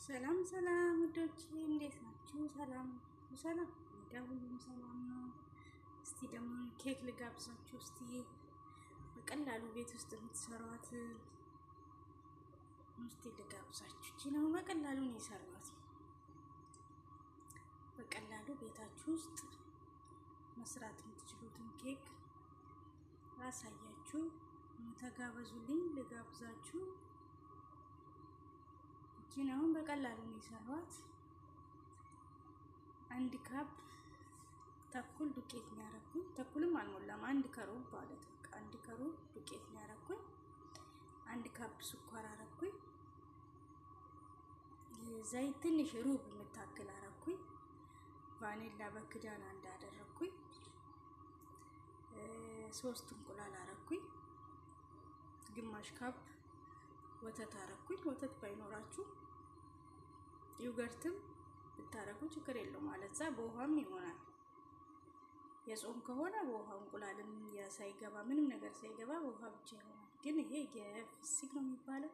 ሰላም ሰላም ውዶች እንዴት ናችሁ? ሰላም ሰላም፣ እንደ ሁሉም ሰላም ነው። እስቲ ደግሞ ኬክ ልጋብዛችሁ። እስቲ በቀላሉ ቤት ውስጥ የምትሰሯት እስቲ ልጋብዛችሁ። እቺ ነው በቀላሉ ነው የሰሯት። በቀላሉ ቤታችሁ ውስጥ መስራት የምትችሉትን ኬክ ላሳያችሁ። ተጋበዙልኝ፣ ልጋብዛችሁ። እቺን አሁን በቀላሉ ነው የሰሯት። አንድ cup ተኩል ዱቄት ነው ያረኩኝ። ተኩልም አልሞላም፣ አንድ ከሩብ ማለት በቃ አንድ ከሩብ ዱቄት ነው ያረኩኝ። አንድ cup ስኳር አረኩኝ። ዘይት ትንሽ ሩብ የምታክል አረኩኝ። ቫኒላ በክዳን አንድ አደረኩኝ። ሶስት እንቁላል አረኩኝ። ግማሽ cup ወተት አረኩኝ። ወተት ባይኖራችሁ yogurt ም ብታረጉ ችግር የለውም። አለዛ በውሃም ይሆናል። የጾም ከሆነ በውሃ እንቁላልም ሳይገባ ምንም ነገር ሳይገባ በውሃ ብቻ ይሆናል። ግን ይሄ የፍስክ ነው የሚባለው።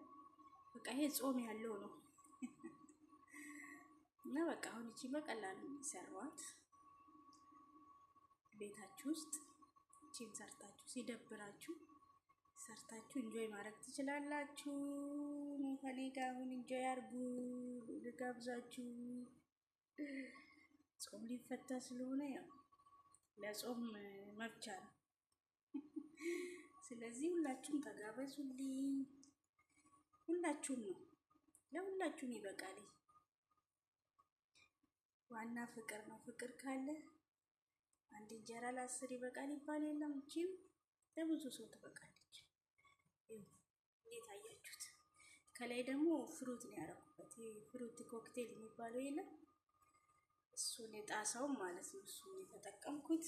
በቃ ይሄ ጾም ያለው ነው እና በቃ አሁን እቺ በቀላሉ የሚሰሯት ቤታችሁ ውስጥ እቺን ሰርታችሁ ሲደብራችሁ ሰርታችሁ enjoy ማድረግ ትችላላችሁ። ከኔ ጋር አሁን enjoy አርጉ፣ ልጋብዛችሁ። ጾም ሊፈታ ስለሆነ ያው ለጾም መፍቻ ነው። ስለዚህ ሁላችሁም ተጋበዙልኝ። ሁላችሁም ነው፣ ለሁላችሁም ይበቃል። ዋና ፍቅር ነው። ፍቅር ካለ አንድ እንጀራ ለ10 ይበቃል ይባል የለም። እቺም ለብዙ ሰው ትበቃለች። እንዴት አያችሁት? ከላይ ደግሞ fruit ነው ያደረኩበት። Fruit cocktail የሚባለው የለም፣ እሱን የጣሳው ማለት ነው። እሱን የተጠቀምኩት።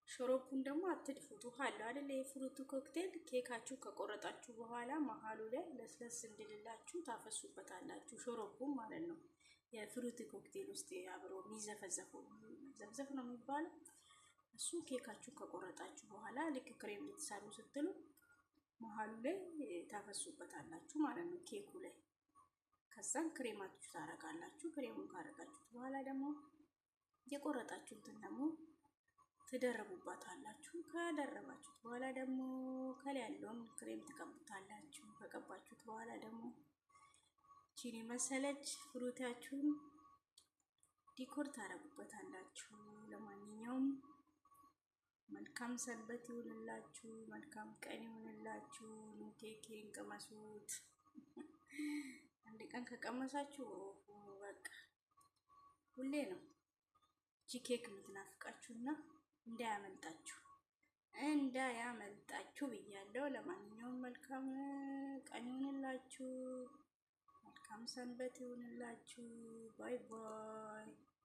ሽሮፑን ደግሞ አትድፉት፣ ውሃ አለው አይደል? የ fruit cocktail ኬካችሁ ከቆረጣችሁ በኋላ መሀሉ ላይ ለስለስ እንድልላችሁ ታፈሱበታላችሁ። ሽሮፑን ማለት ነው። የ fruit cocktail ውስጥ አብሮ የሚዘፈዘፈው ዘፍዘፍ ነው የሚባለው እሱ። ኬካችሁን ከቆረጣችሁ በኋላ ልክ ክሬም ልትሰሩ ስትሉ መሀሉ ላይ ታፈሱበታላችሁ ማለት ነው፣ ኬኩ ላይ። ከዛም ክሬማችሁ ታረጋላችሁ። ክሬሙን ካረጋችሁት በኋላ ደግሞ የቆረጣችሁትን ደግሞ ትደረቡባታላችሁ። ከደረባችሁት በኋላ ደግሞ ከላይ ያለውን ክሬም ትቀቡታላችሁ። ከቀባችሁት በኋላ ደግሞ ቺኒ መሰለች fruit ኣችሁን decor ታረጉበታላችሁ። ለማንኛውም መልካም ሰንበት ይሁንላችሁ። መልካም ቀን ይሁንላችሁ። ኬኬን ቅመሱት። አንድ ቀን ከቀመሳችሁ በቃ ሁሌ ነው እቺ ኬክ የምትናፍቃችሁና እንዳያመልጣችሁ እንዳያመልጣችሁ ብያለሁ። ለማንኛውም መልካም ቀን ይሁንላችሁ። መልካም ሰንበት ይሁንላችሁ። Bye bye።